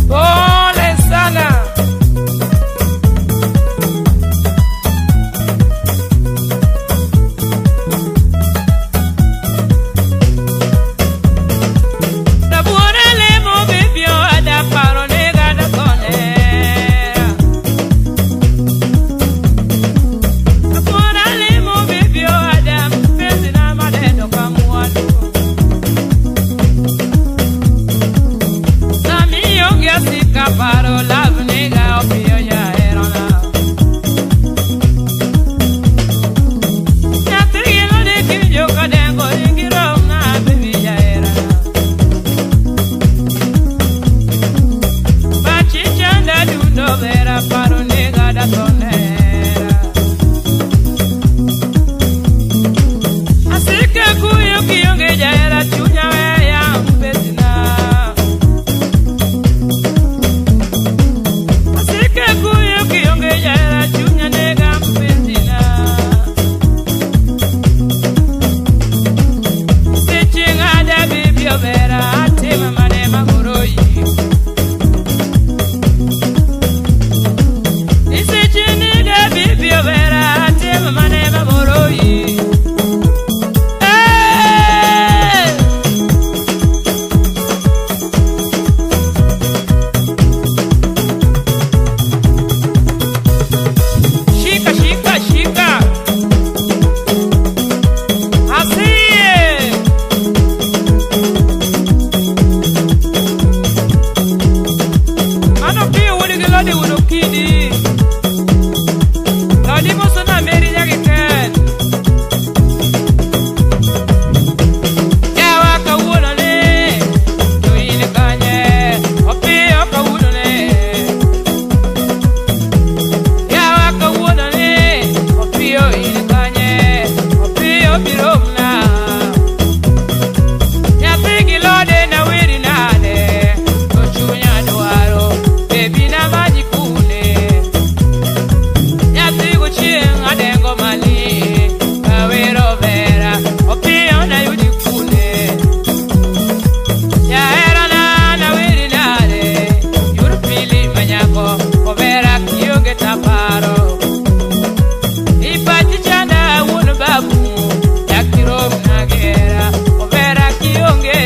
Pole sana. Rabuora lemo bibio ada paro nega da konera. Rabuora lemo bibio ada mpenzi na madendo kamwalo. Sami onge asika paro love nega opio ya erona. Nyathi gilo de kinjo kadengo ingiro na baby ya erona. Bachichanda dundo vera paro nega da tonera. Asika kuyo kionge jaera chunya weya mpezina. Asika kuyo kionge jaera chunya nega mpezina. Sichinga da bibio vera atima mane magoroi. Isechiniga bibio vera atima mane magoroi. Hey! Shika, shika, shika. Asiye. Mano piyo wuod gi lodi wuod okidi. Lodi moso na meri nyaki ken. Yawa kawuono ni, to in kanye, opiyo kawuono ni. Yawa kawuono ni, opiyo in kanye, opiyo biro mna. Nyathi gi lode na weri nade, to chunya dwaro, bebi na manyi kune. Nyathi go chieng' adengo mali, kawero vera, opiyo na yudi kune. Jaherana na weri nade, yor pili manyako, overa kionge taparo. Ipachi chanda wuon babu, jakirom nagera, overa kionge.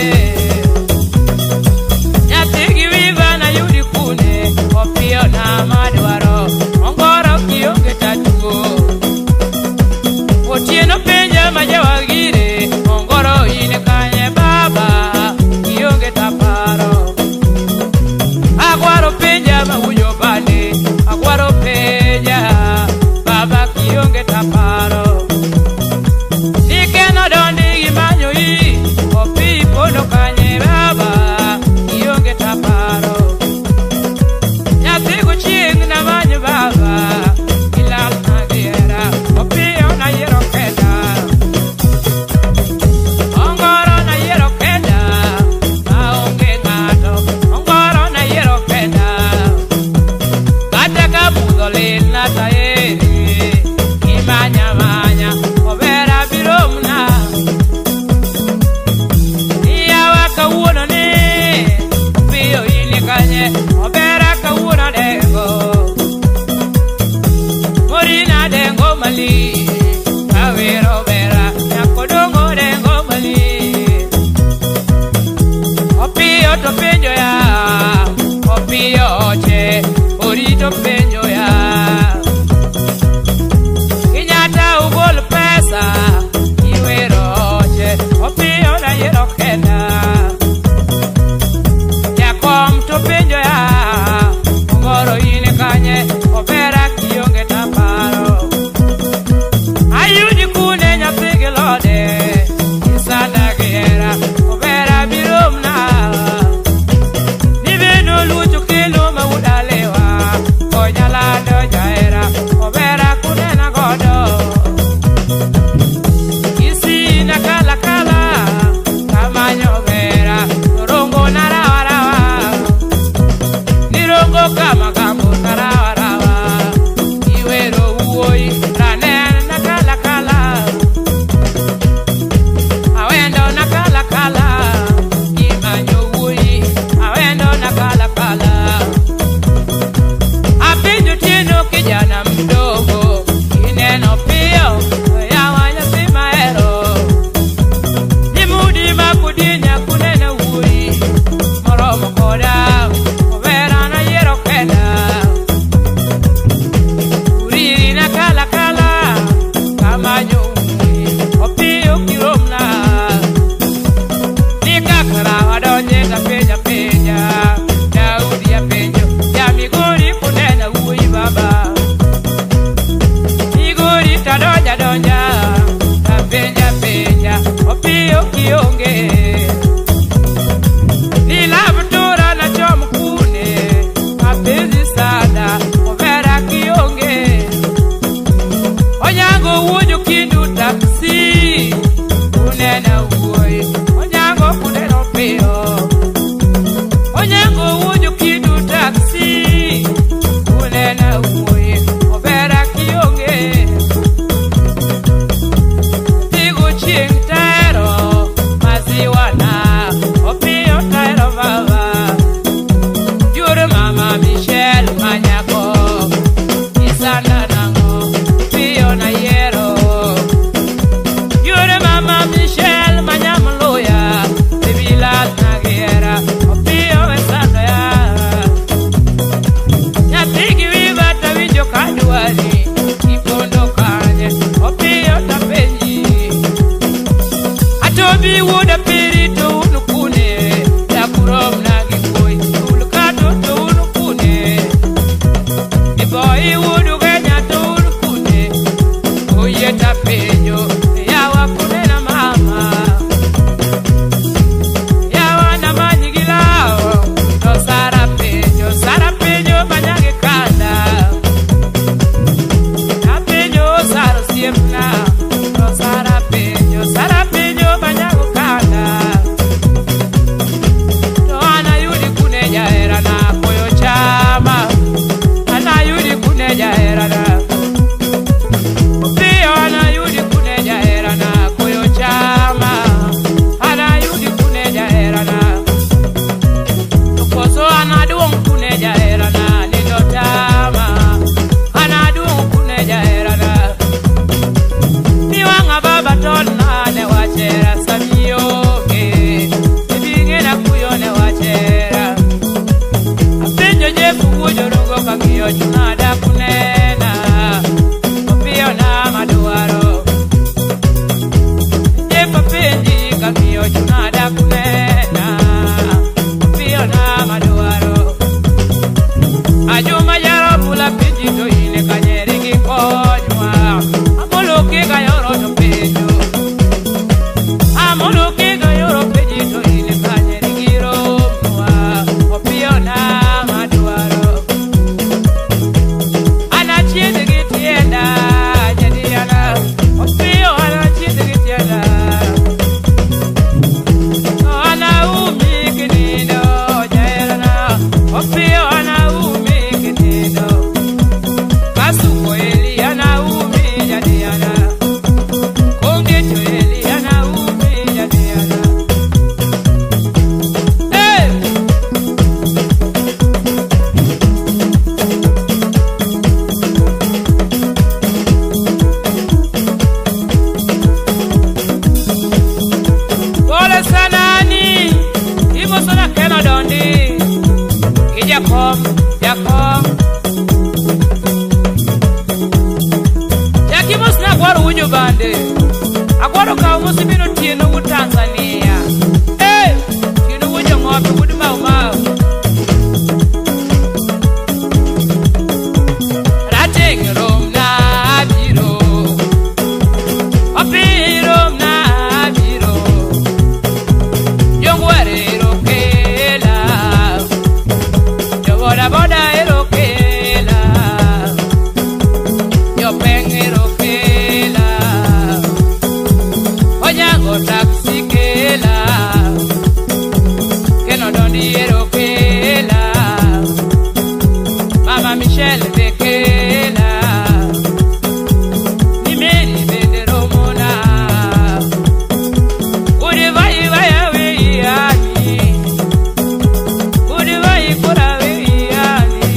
Nyathi gi wiva na yudi kune, opiyo na madwaro, ongoro kionge tatugo. Otieno penja majawagire, ongoro in kanye baba, kionge taparo. Agwaro penja mawujo bade, agwaro penja, baba kionge taparo. Nikeno dondi gi manyo i, opi pondo kanye baba, kionge taparo. Nyathi go chieng' na manyo baba, ilal magera, opiyo na yiero kenda. Ongoro na yiero kenda, maonge ng'ato, ongoro na yiero kenda. Kata ka mudho lil na taeri, imanya manya, obera biro mna. Iyawa kawuono ni, opiyo in kanye, obera kawuono adengo. Morina dengo mali, awero bera, nyakodongo dengo mali. Opiyo to penjo ya, opiyo oche, orito penjo ya. Kenyatta ugol pesa, iwero oche, opiyo na yiero kenda. Jakom to penjo ya, ongoro in kanye, obera kionge taparo. Ayudi kune nyathi gi lode, isanda gi hera, obera biro mna. Mosona keno dondi gi jakom jakom. Jaki mosna agwaro winjo bande. Agwaro kawo mosibiro tieno wuod Tanzania. Eh, tieno wuod jong'ope wuod Mau Mau. Rateng' romna abiro. Opi romna abiro. Jongware ero kela. Jo boda boda ero kela. Jopeng' ero kela. Onyango taxi kela. Keno dondi ero kela. Mama Michelle be kela. Nimeri bende romona. Uri vai vai we yani. Uri vai kora we yani.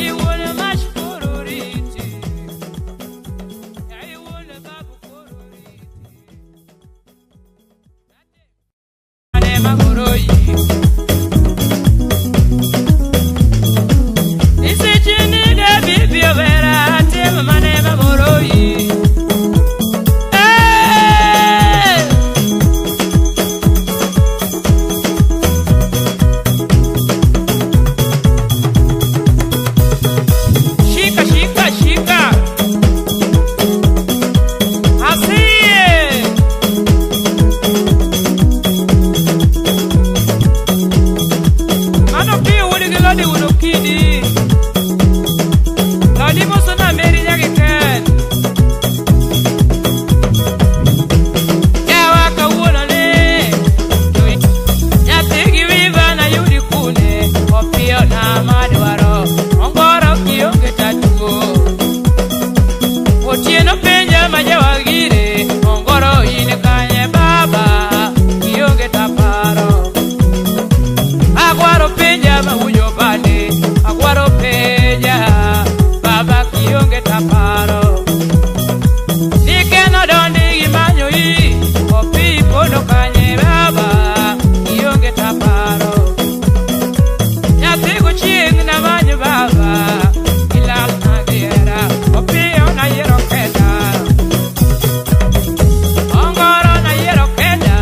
Iwona mashkururiti. Iwona babu kururiti. Ane magoroyi. Isechiniga bibi obera tema mane magoroyi. Eh! Shika shika shika. Asiye. Mano piyo wuod gi lodi wuod okidi. Lodi moso na meri nyagi ken. Yawa kawuono ni. Nyathi gi wiva na yudi kune. Opiyo na madwaro. Ongoro kionge tatuo. Otieno penja ma jawagire. Ongoro in kanye baba. Kionge taparo. Agwaro penja ma ujo bande. Agwaro penja. Baba kionge taparo. Nikeno dondi gi manyo i. Opi pondo kanye baba. Kionge taparo. Nyathi go chieng' na manyo baba. Ilal na gihera. Opiyo na yiero kenda. Ongoro na yiero kenda.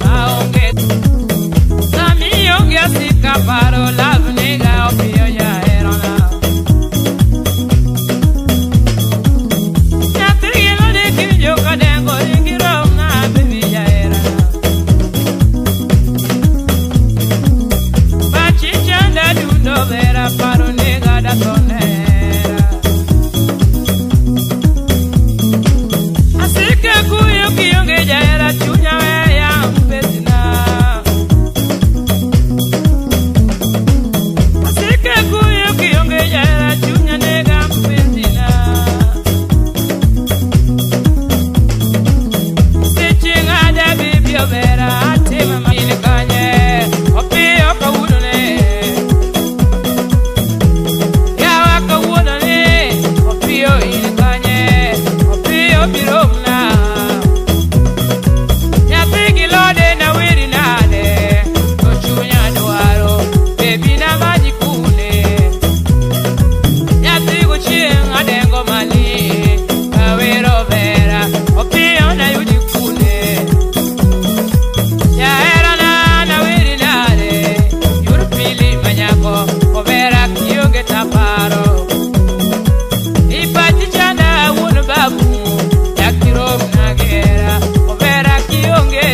Maonge. Sami onge asika paro love nega opiyo jaherona. Nyathi gi lodi kiwinjo ka dengo ringi romna baby jaherana. Pachi chanda dundo vera paro nega da tonera. Asike kuyo kionge jahera chunya weya mpesina. Asike kuyo kionge jahera chunya nega mpesina. Seche ng'ada bibi obera atima maine kanye opiyo kawuono ne. Yawa kawuono ne opiyo in kanye opiyo biromna. Nyathi gi lode na weri nade to chunya dwaro bebi na manyi kune. Nyathi go chieng' adengo mali awero vera opiyo na yudi kune. Jaherana na weri nade yor pili manyako obera kionge taparo. Ipachi chanda wuon babu jakirom nagera obera kionge.